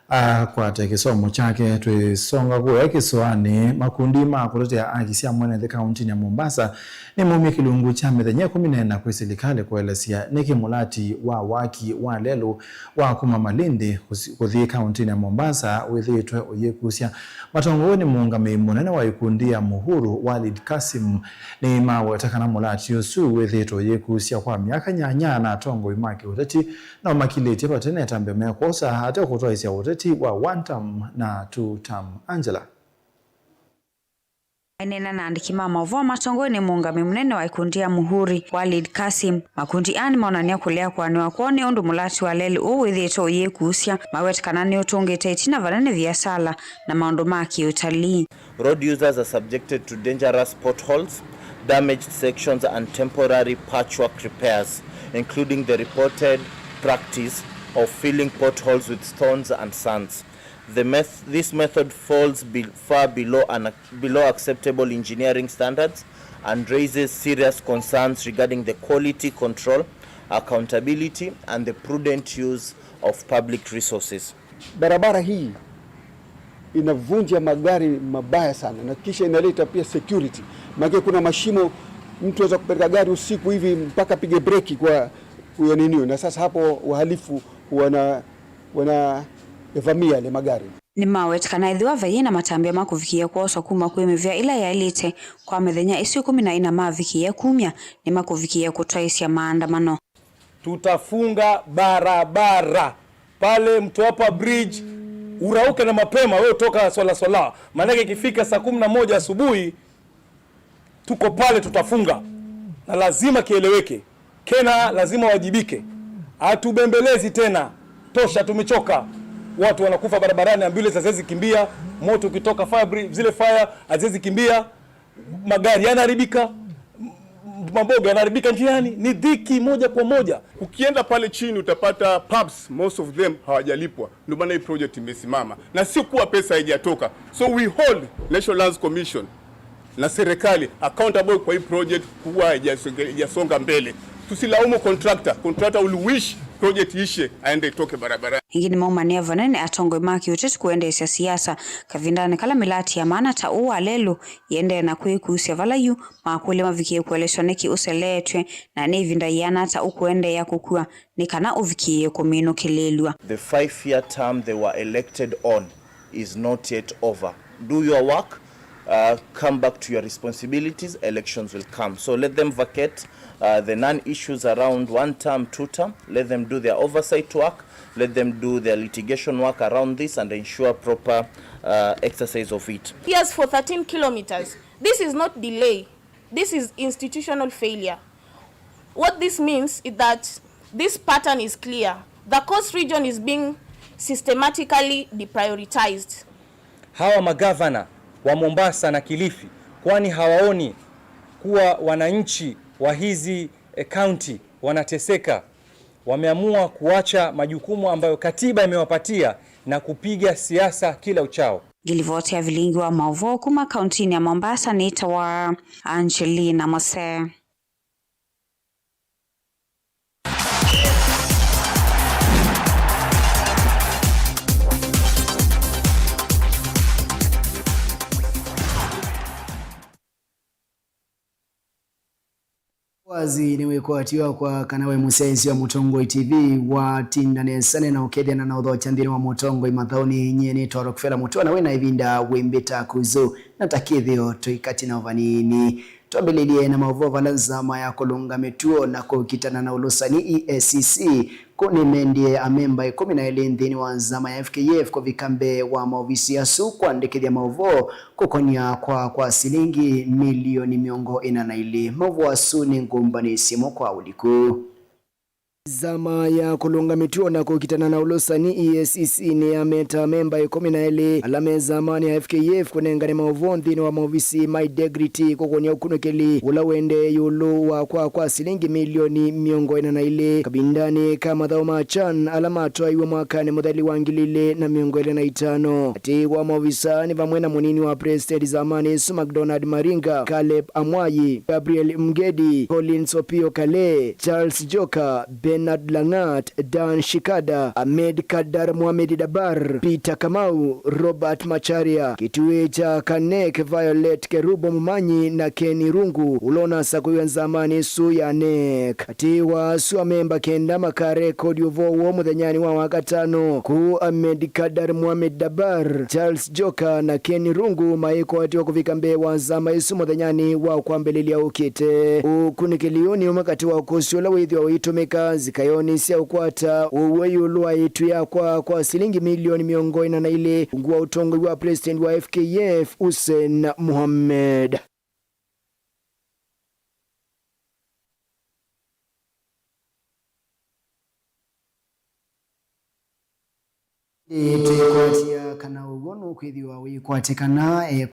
akwate kĩsomo kyake. Twĩsonga kũya kĩsoanĩ, makundi ma kũtetea aki sya mwene nthĩ kaũntĩnĩ ya Mombasa nĩmaumie kĩlungu kya mĩthenya ĩkũmi na ĩna kwĩ silikalĩ kũelesya nĩkĩ mũlati wa waki wa lelũ wa kuma Malindi kũthi kaũntĩnĩ ya Mombasa wĩthĩĩtwe ũyĩkusya. Matongoew'e nĩ mũũngamĩi mũnene wa ikundi ya Muhuru, Walid Kasim, nĩmaweta kana mũlati ũsu wĩthĩĩtwe ũyĩkusya kwa myaka nyanya na atongoi ma kĩũteti no makilĩtye vate na ĩtambya mekwosa ate kũtwaĩsya ũteti wa one term na two term. Angela. Aineena na andĩki ma maũvoo matongoew'e nĩ mũũngamĩi mũnene wa ikundi ya Muhuri, Walid Kasim, makundi aa nĩmaonany'a kũlea kũanĩwa kwoo nĩ ũndũ mũlati wa lelũ ũũ wĩthĩĩtwe ũyĩkusya, maweta kana nĩũtũngĩte ĩtina vanene viasala na maũndũ ma kĩũtalii. Road users are subjected to dangerous potholes, damaged sections and temporary patchwork repairs, including the reported practice of filling potholes with stones and sands. The meth-, this method falls be-, far below an, below acceptable engineering standards and raises serious concerns regarding the quality control, accountability, and the prudent use of public resources. Barabara hii inavunja magari mabaya sana, na kisha inaleta pia security. Maana kuna mashimo, mtu anaweza kupeleka gari usiku hivi mpaka apige breki kwa kuya nini, na sasa hapo wahalifu wana wanavamia yale magari. Nĩmaweta kana ethĩwa vaiĩ na matambya ma kũvikĩĩa kwoswa kuma kwĩ mĩvĩa ĩla yaĩlĩte kwa mĩthenya ĩsu ĩkũmi na ĩna mavikĩĩa kumya, nĩmakũvikĩĩa kũtwaĩsya maandamano. Tutafunga barabara pale Mtwapa Bridge. Urauke na mapema, wewe utoka Swala Swala, maanake ikifika saa kumi na moja asubuhi tuko pale, tutafunga, na lazima kieleweke. Kena lazima wajibike, hatubembelezi tena, tosha, tumechoka. Watu wanakufa barabarani, ambulance haziwezi kimbia, moto ukitoka fire bri-, zile fire haziwezi kimbia, magari yanaharibika, m-, maboga yanaharibika njiani, ni dhiki moja kwa moja. Ukienda pale chini utapata pubs, most of them hawajalipwa, ndio maana hii project imesimama, na sio kuwa pesa haijatoka. So we hold National Lands Commission na serikali accountable kwa hii project kuwa haijasonge-, haijasonga mbele. Tusilaumu contractor. Contractor will wish project ishe, aende itoke barabarani. Ĩngĩ nĩmaumanĩa vanene atongoi ma kĩũteti kũendeesya siasa kavindanĩ kala mĩlati ya maana ta ũũ wa lelũ yĩendee na kwĩkusya vala yu makũlya mavikĩe kũeleswa nĩkĩ ũseleetw'e na nĩ ĩvinda yĩana ata ũkũendeea kũkua nĩ kana ũvikĩĩe kũminũkĩlĩĩlw'a. The five-year term they were elected on is not yet over. Do your work, uh, come back to your responsibilities, elections will come. So let them vacate, uh, the non-issues around one term, two term. Let them do their oversight work, let them do their litigation work around this and ensure proper, uh, exercise of it. Years for thirteen kilometers. This is not delay. This is institutional failure. What this means is that this pattern is clear. The coast region is being systematically deprioritized. Hawa magavana wa Mombasa na Kilifi, kwani hawaoni kuwa wananchi wa hizi, eh, county wanateseka? Wameamua kuacha majukumu ambayo katiba imewapatia na kupiga siasa kila uchao. Ngilivoti ya vilingi wa mauvoo kuma kaunti-inĩ ya Mombasa nĩtawa Angelina Mose. Wazi nĩ wĩkwatyo wakwa kana we mũsyaĩĩsya wa Mũtongoi T V watinda nesa na ũkethĩana na ũthokya nthĩnĩ wa Mũtongoi mathaũnĩ. Nyie nĩtwa Rockefeller Mũtũa na wĩna ĩvinda wĩmbĩta kuzu na ta kĩthĩo tũikati na ũvanini. Twambĩlĩlye na maũvoo vala nzama ya kũlũnga mĩtuo na kũkitana na ũlũsani E A C C kũ nĩmendie amemba ĩkũmi na elĩ nthĩnĩ wa nzama ya F K F kũvika mbee wa maovisi asu kũandĩkĩthya maũvoo kũkonya kwa kwa silingi milioni mĩongo ĩna na ilĩ. Maũvoo asu nĩ ngũmbanĩsye mo kwa ũliku. Nzama ya kũlũnga mĩtuo na kũkitana na ũlũsani E A C C nĩyameta amemba ĩkũmi na elĩ ala me nzamanĩ ya F K F kũnengane maũvoo nthĩnĩ wa maovisi ma Integrity kũkonya ũkunĩkĩli ũla ũendee ĩũlũ wa kwa kwa silingi milioni mĩongo ĩna na ilĩ kavindanĩ ka mathaũ ma Chan ala matwaiwe mwakanĩ mũthelu wa ngili ilĩ na mĩongo ĩlĩ na itano. Atĩĩ wa maovisa nĩ vamwe na mũnini wa president nzamanĩ ĩsu McDonald Maringa, Caleb Amwayi, Gabriel Mgedi, Collins Opio Kale, Charles Joka, Bernard Langat, Dan Shikada, Ahmed Kadar Mohamed Dabar, Peter Kamau, Robert Macharia, kĩtuĩ kya Kanek, Violet Kerubo Mumanyi na Ken Irungu ũla ũnasakũiwe nzamanĩ ĩsu ya NEC. Atĩĩ wa asu amemba kenda makarekodi ũvoo woo mũthenyanĩ wa Wakatano, kũu Ahmed Kadar Mohamed Dabar, Charles Joka na Ken Irungu maĩkwatĩwa kũvika mbee wa nzama ĩsu mũthenyanĩ wa kwambĩlĩlya ũkĩte. Ũkunĩkĩli ũũ nĩ ũmwe katĩ wa ũkũsĩ ũla wĩthĩwa ũitũmĩka nzikayonĩ sya ũkwata ũw'o ĩũlũ wa ĩtu ya kwa kwa silingi milioni mĩongo ĩna na ilĩ ungu wa ũtongoi wa president wa F K F Hussein Mohamed. Ĩĩ, twĩkwatya kana ũw'o nũkwĩthĩwa wĩkwatĩkana, eh,